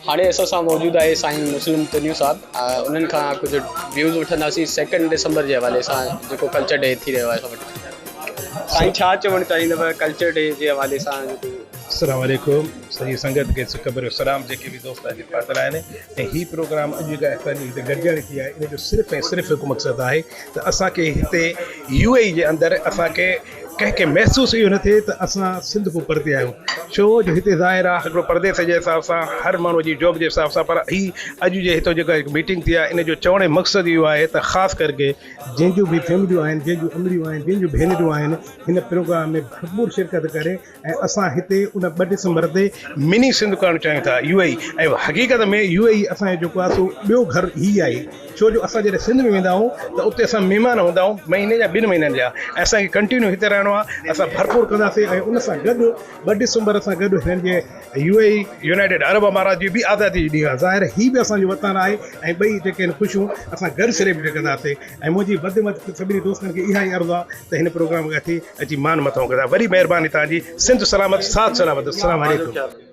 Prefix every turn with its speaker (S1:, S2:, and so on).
S1: هاڻي اسان سان موجود آهي سائين مسلم تنيو صاحب انهن کان ڪجهه ويوز وٺنداسين سيڪنڊ ڊسمبر جي حوالي سان جيڪو ڪلچر ڊي ٿي رهيو آهي اسان وٽ سائين ڇا چوڻ چاهيندؤ ڪلچر ڊي جي حوالي سان جيڪو
S2: السلام عليڪم سڄي سنگت کي سڪ ڀريو سلام جيڪي به دوست اڄ پهتل آهن ۽ هي پروگرام اڄ جيڪا اسان جي هتي گڏجاڻي ٿي آهي ان جو صرف ۽ صرف هڪ مقصد آهي ته اسان کي هتي يو اي جي اندر اسان کي ڪنهن کي محسوس اهو نه ٿئي ته اسان سنڌ کان پرتي آهيون ڇو جو هتي ظاهر آهي هڪڙو پرديس جي حساب سان هر ماڻهو جي جاب جي حساب سان پر هي اڄ جي هتو جيڪا هڪ ميٽنگ ٿي آهي ان جو چوڻ جو مقصد اهو آهي ته خاص ڪرڪي جنهن جون به فيمليون آهن جنهن جون امڙيون آهن جنهن جون ڀينرون آهن هن پروگرام ۾ ڀرپور شرڪت ڪري ۽ اسان هتي ان ٻه ڊسمبر تي مني سنڌ ڪرڻ چاهيون ٿا يو اي اي ۽ حقيقت ۾ يو اي اي اسان جو جيڪو آهي سو ٻيو گهر هي آهي ڇو جو اسان جڏهن سنڌ ۾ ويندا آهيون ته اتي اسان مهمان هوندا آهيون مهيني جا ٻن مهينن جا ۽ اسان کي ڪنٽينيو هتي رهڻو آهي اسان ڀرپور ڪنداسين ۽ ان سان گڏ ٻه ڊسمبر سان گڏ هنن جي يو اي اي يونائيٽيڊ عرب امارات جي به آزادي جو ڏينهن آهي ظاهر هي به اسان جو وطن آهي ۽ ٻئي جيڪي آهن خوشيون اسان گڏ سيليبريٽ ڪنداسين ۽ منهنجي وڌ ۾ وڌ سڀني دوستن کي اها ئي عرض آهي ته هن پروگرام کي اچي مان مٿو ڪندا وري مهرباني توهان جي سنڌ سلامت ساٿ سلامت السلام عليڪم.